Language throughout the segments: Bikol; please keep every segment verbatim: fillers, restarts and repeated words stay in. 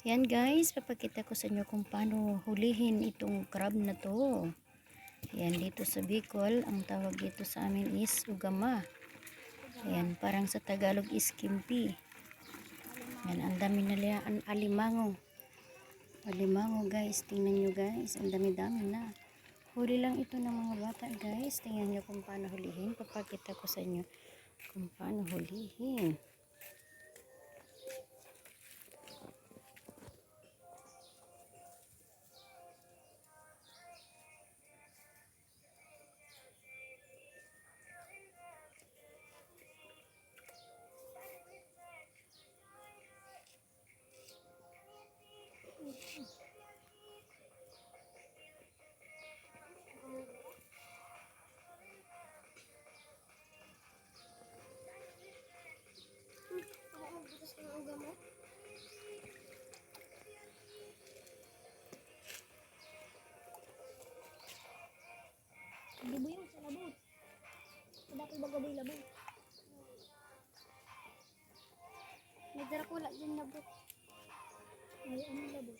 Yan guys, papakita ko sa inyo kung paano hulihin itong crab na to. Yan, dito sa Bicol, ang tawag dito sa amin is ugama. Yan, parang sa Tagalog is kimpi. Yan, ang dami na liya, an alimango. Alimango guys, tingnan nyo guys, ang dami-dami na. Huli lang ito ng mga bata guys. Tingnan nyo kung paano hulihin. Papakita ko sa inyo kung paano hulihin. Baka magbutas ng uga mo. Hindi mo yung sa labot. Sa dati baga may labot. May dara ko wala dyan labot. May ano labot?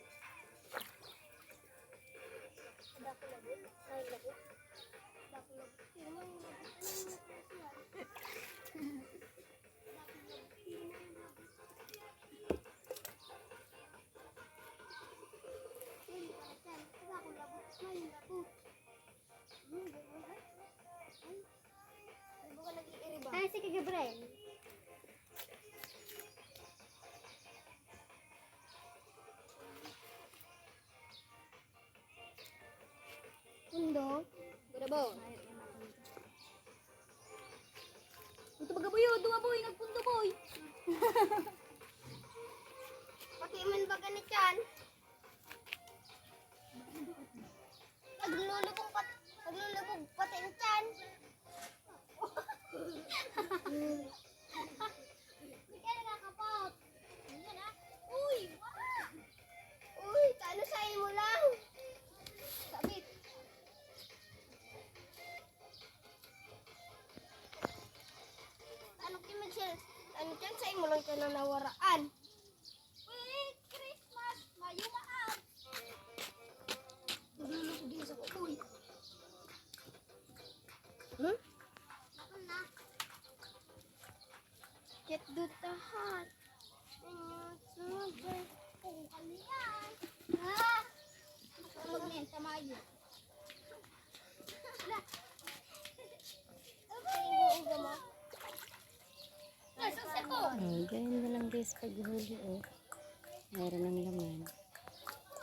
Sa dati labot? May labot? Sa dati labot. Pero may labot. Ano yung labot yan? Ay, sige, Gabriel. Pundo. Gura, boy. Ito baga, boy, oh, duwa, boy, nagpundo, boy. Pati man baga na tiyan. Naglulubog pat-, naglulubog pati ang tiyan. Hindi ka nakakapot. Ganyan, ah. Uy! Uy, tano sa imo lang? Sabit. Ano kayo mag-share? Ano dyan sa imo lang ka na nawaraan? Merry Christmas, mayumaan. Nagluloko din sa kukoy. Hmm? Ako na. Get do tahat. Ano, sumabay. Kung ano yan? Ah! Tulog na yan, tamayo. Ay, ganyan na lang guys paghuli, oh. Mayroon ng laman.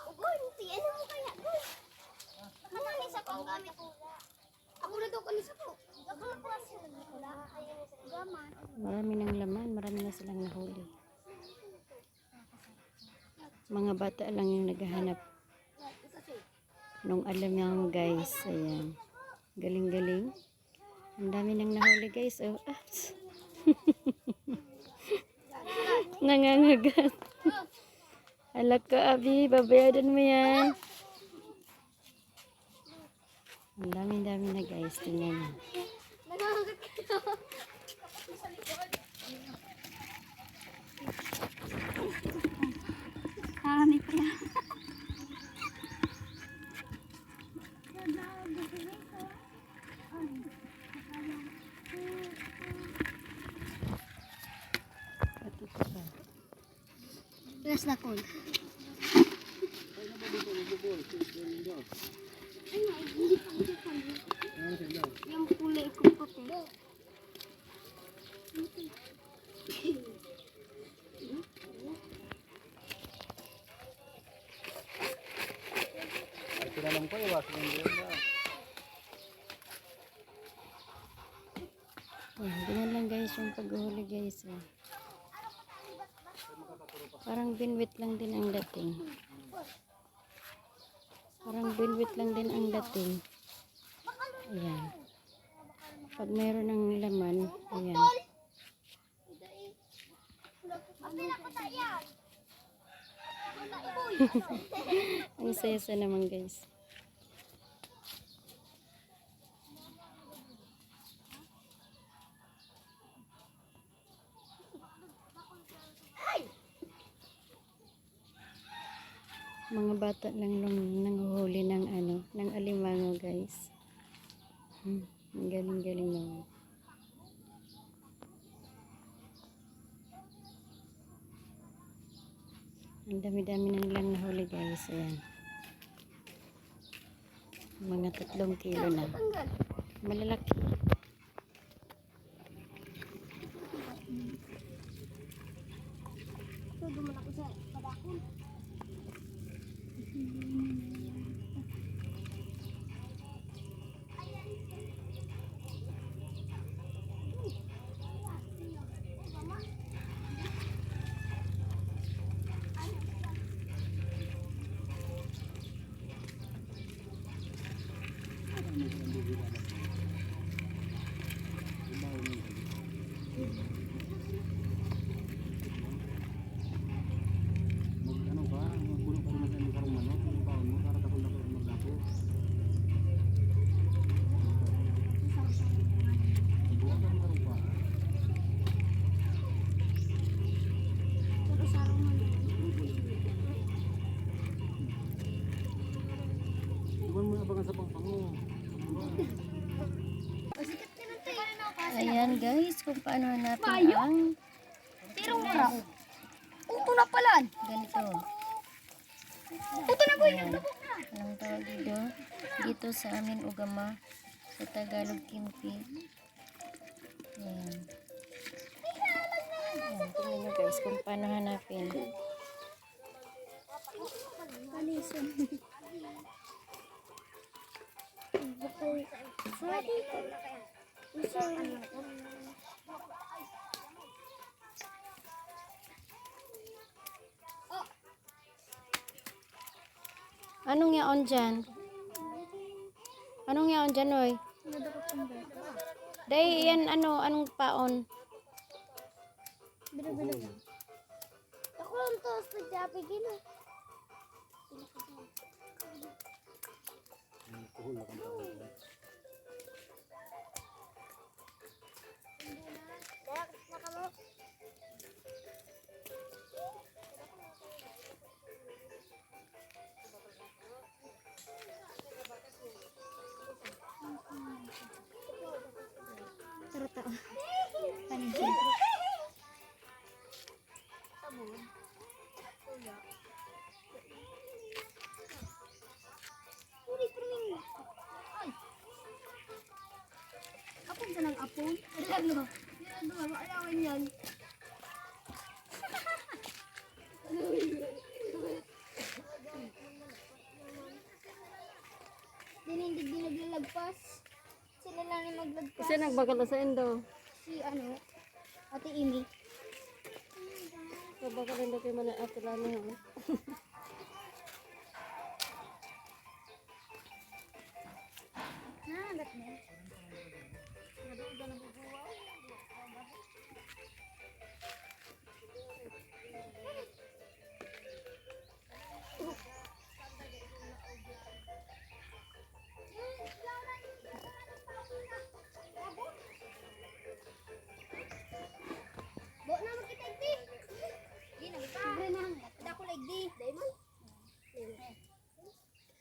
Ugoy, ano mo kaya, Goy? Ano ang isa ko ang gamit? Ako na daw kanisa po. Ako na po ang isa ko. Marami ng laman, marami na silang nahuli. Mga bata lang yung naghahanap nung alam niya, guys. Ayan. Galing-galing. Ang dami nang nahuli, guys. Oh, ah. Nangangagat. Alak ka, Abi. Babayadan mo yan. Ang dami-dami na, guys. Tingnan niyo. Nangangagat kayo. Kami pa yan. Last na call. Yung kulay ko puti. Ay, tinanom ko, iwasan yung diyan na. Ayan, ganyan lang guys yung paghuhuli guys. Eh. Parang binwit lang din ang dating. Parang binwit lang din ang dating. Ayan. Pag meron ng laman, ayan. Ang saya-saya naman guys. Mga bata lang nang nanghuhuli ng ano, ng alimango, guys. Hmm, ang galing-galing naman. Ang dami-dami na nilang nahuli, guys. Ayan. Mga tatlong kilo na. Malalaki. Ito, duman ako sa padakon. Mag-ano ka, magpuno ka naman sa imong karong manok, yung baon mo, para dakul-dakul ang magdako. Buwan ka naman pa. Iwan mo na abangan sa pangpang mo. Ayan guys, kung paano hanapin ang Pero wala. Uto na pala. Ganito. Uto na po yun. Ayan. Anong tawag dito? Dito sa amin, ugama. Sa Tagalog, kimpi. Ayan. Ayan, tingnan nyo guys kung paano hanapin. Panisan. Sorry. Anong yaon dyan? Anong yaon dyan, oy? Day, yan ano, anong paon? Bilo-bilo. Ako lang to, sa Jollibee, gino. Ang kuhol na kanta. Tara, tao. Paninsin. Sabon. Tuya. Uri, perming. Ay. Apon ka ng apon? Ano? Yan, ano? Maalawan yan. Dinindig din naglalagpas. Sila lang yung naglagpas. Kasi nagbakal na sa indo. Si ano, Ate Amy. Nagbakal indo kay Mana Ate Lani, ha? Nangagat mo? Bo na, makita igdi. Di na, libre na. Dako na igdi. Diamond?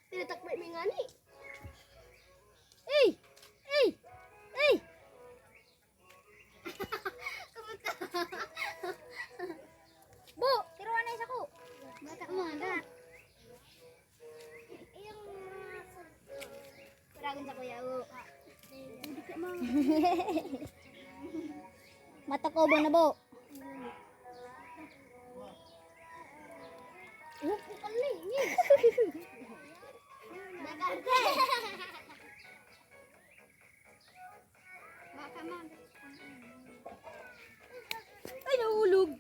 Tinatakbo mi ngani. Ey! Ey! Ey! Kamusta? Bo, tiruan na isa ko. Bata mo, ano? Yung mga sub-, paragon sa kuya, oh. Matakobo na, Bo. Oh, pukal ni. Nakarte. Baka ma- Ay, nahulog.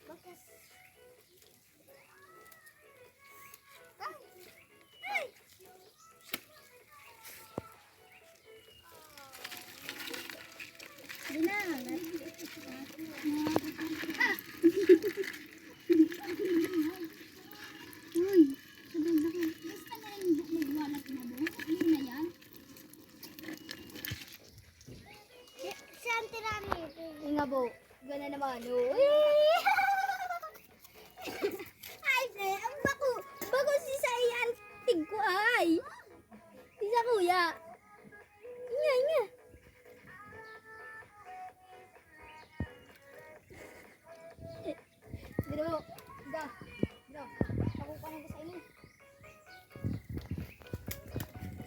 Bakas. Ay! Ay! Di na. Uy, sabay na kayo. Basta na yung nagwalat na buhok. Yun na yan. Si, si Auntie Rani. Nga bo. Gana naman, oh. Bro, ga. Bro, ako pa nang sa inyo.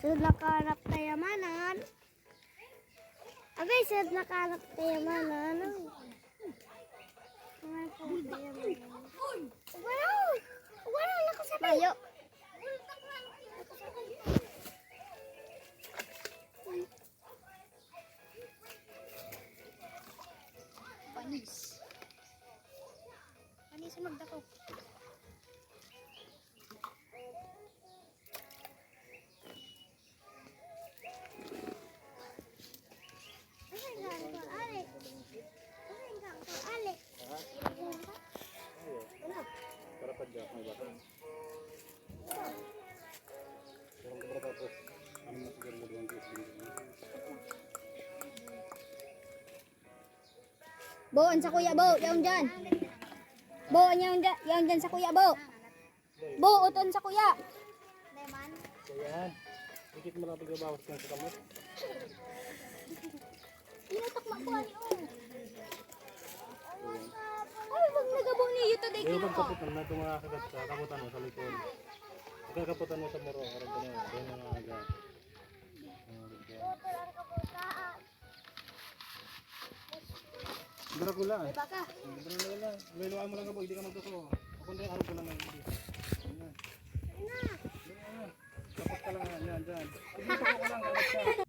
Sud nakahanap kayamanan. Abay, sud nakahanap kayamanan. Ano? Ano po kayamanan? Wala! Wala na ko sa bayo. Panis. Panis ang magdako. Bo, an sakuya, bo. Yaon dyan. Bo, an yaon dyan. Yaon dyan sakuya, bo. Bo, uton sakuya. Ayan. Dikit mo lang pagbabawas ka sa kamot. Inatak mo po, ani, oh. Ay, wag nagabo niyo to, dai Pero kaya, oh. Pagkaputan na itong mga kagat sa kaputan mo sa likod. Pagkakaputan mo sa muro, harap ka na. Ayan ang mga aga. Mga aga. Dracula. May baka. Dracula. Luluan mo lang ako, hindi ka magtuko. Ako na yung arog ko lang. Ayan. Ayan. Tapos ka lang, yan, dyan. Dito ka lang, arog ka.